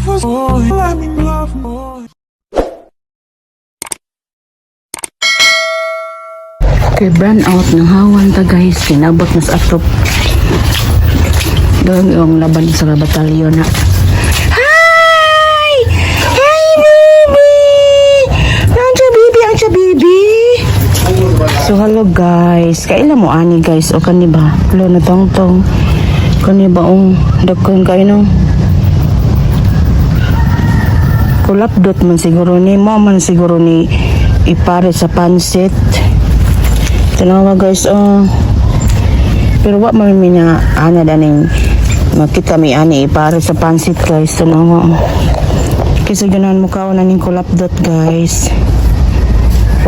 Let me love more. Kay brand out ng hawan ta, guys. Kinabot na sa atop. Doon yung laban sa batalyon na. Hi! Hi, baby! Andiyan, baby! Andiyan, baby! So, hello guys. Kaila mo ani, guys? O kani ba? Hello na tong tong. Kani ba ang dagkon kayo no? Kulapdot man siguro ni mo man siguro ni ipare sa pansit. Tanawa, guys, oh. Pero wa man mi na ana daning makita mi ani ipare sa pansit, guys. Tanawa, oh. Kaysa ganahan mo kaon aning kulapdot, guys.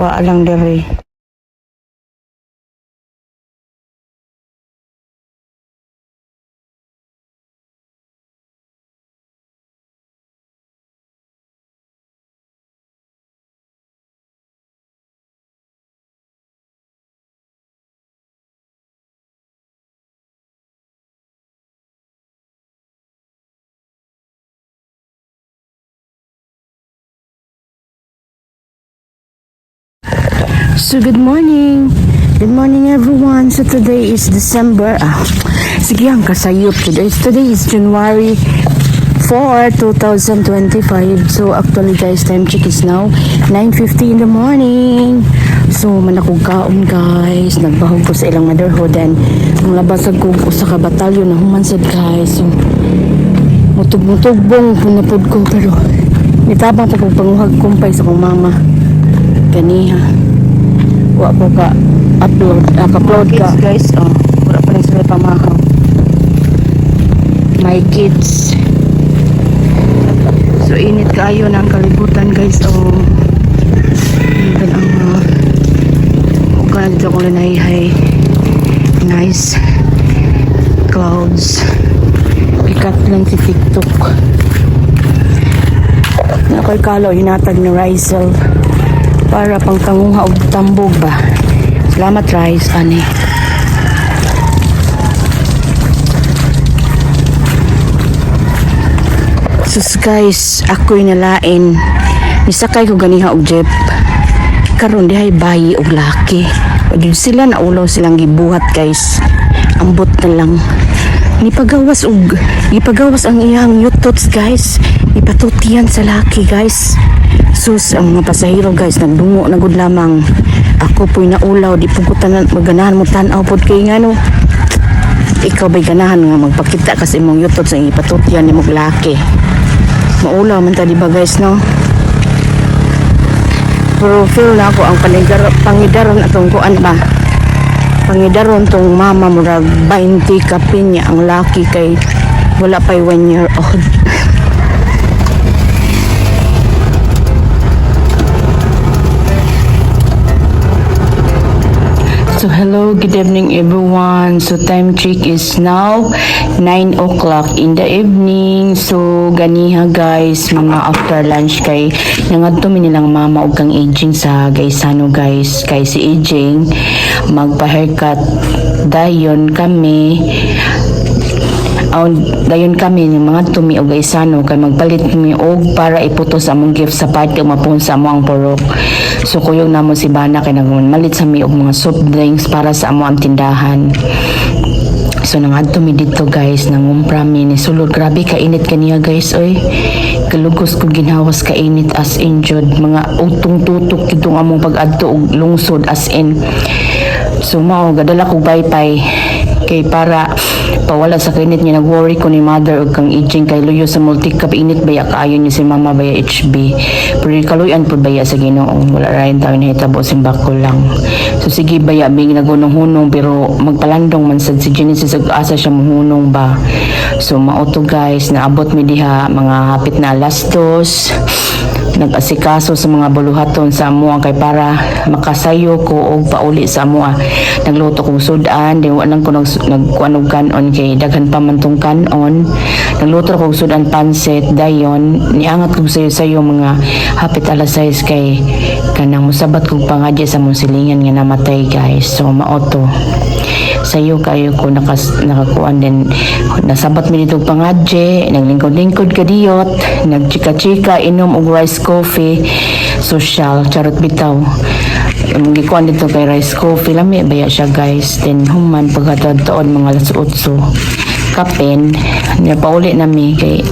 Wa lang dere. So good morning. Good morning, everyone. So today is December. Ah, sige ang kasayop. Today is January 4, 2025. So actually, guys, time check is now 9:50 in the morning. So manakog kaon, guys. Nagbahog ko sa ilang motherhood and ang labasag ko usa ka batalyon na human sad, guys. So mutug-mutugbong punapod ko pero nitabang pa kong panguhag kumpay sa kong mama. Kaniha wa ko ka upload, ah, upload ka, guys, oh, wala pa rin sila pamahaw, my kids. So init kaayo na ang kalibutan, guys, oh. Even ang uh, dito akong lanayhay, nice clouds. Ikat lang si TikTok na ako'y kalo hinatag ni Rizel para pang panguha og tambog ba. Salamat, Rice, ani. Sus guys, ako'y nalain. Nisakay ko ganiha og jeep. Karon dihay bayi og laki. Pag sila naulaw silang gibuhat, guys. Ambot na lang. Nipagawas og ipagawas ang iyang yutots, guys. Ipatutian sa laki, guys. Sus, ang mga pasahero, guys, nagdungo na gud lamang. Ako po'y naulaw, di po ko tanan, maganahan mo tanaw pod kay ngano. Ikaw ba'y ganahan nga magpakita kasi imong yutot sa ipatutyan ni mong laki? Maulaw man ta, di ba, guys, no? Pero feel na ako ang pangidaron atong kuan ba? Pangidaron tong mama, murag 20 kapin niya ang laki kay wala pa'y 1 year old. So hello, good evening, everyone. So time check is now 9 o'clock in the evening. So ganiha, guys, mga after lunch kay nangadto mi nilang mama og kang aging sa Gaisano, guys. Kay si aging magpa-haircut dayon kami aw dayon kami ni mga tumi og Gaisano kay magpalit mi og para iputo sa among gift sa party ug mapuhon sa amo ang purok. So kuyog namo si Bana kay nagmalit sa mi og mga soft drinks para sa amo ang tindahan. So nangadto mi dito, guys, nangumpra mi ni sulod. Grabe ka init kaniya, guys, oy. Kalugos ko ginhawas ka init, as in jud mga utong tutok kitong among pag-adto og lungsod, as in. So mao gadala ko baypay kay para pawala sa kainit niya. Nag-worry ko ni mother og kang aging kay luyo sa multicab, init baya kaayo niya si mama baya HB, pero kaluyan pud baya sa Ginoo, wala ra tayo nahitabo, simbako lang. So sige baya bing nagunong-hunong pero magpalandong man sad si Genesis ug asa siya muhunong ba. So mao to, guys, naabot mi diha mga hapit na alas 2. Nag-asikaso sa mga buluhaton sa amoa kay para makasayo ko og pauli sa amoa. Nagluto kog sudan, di wa lang ko nagkuan og kanon kay daghan pa man tong kanon. Nagluto kog sudan, pansit, dayon niangat kog sayo-sayo mga hapit alas 6 kay kanang musabat kog pangadya sa mong silingan nga namatay, guys. So mao to, sayo kayo ko nakakuan din. Nasabat mi dito pangadje, naglingkod-lingkod kadiyot, nagchika-chika, inom og rice coffee, social, charot bitaw. Among gikuan dito kay rice coffee, lami baya siya, guys. Then human pagkatadtoon mga alas 8 kapen niya, pauli nami kay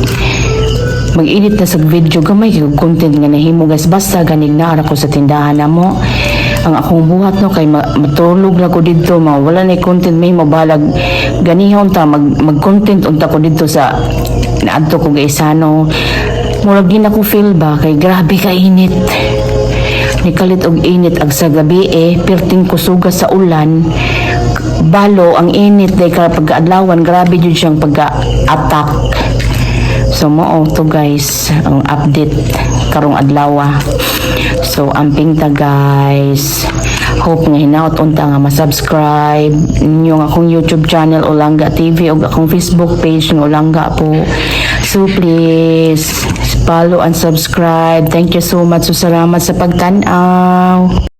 mag-edit na sa video. Gamay kay content nga nahimo, guys. Basta ganig naara ko sa tindahan namo ang akong buhat, no, kay matulog na ko didto, ma wala na content may mabalag ganihon ta mag content unta ko didto sa naadto ko Gaisano. Murag di na ko feel ba kay grabe ka init. Nikalit og init ag sa gabi eh perting kusuga sa ulan. Balo ang init day ka pagkaadlawan, grabe jud siyang pagka-attack. So mao to, guys, ang update karong adlaw. So amping ta, guys. Hope nga hinaot unta nga ma-subscribe ninyo ang akong YouTube channel, Olangga TV, ug akong Facebook page nga Olangga po. So please follow and subscribe. Thank you so much. So salamat sa pagtan-aw.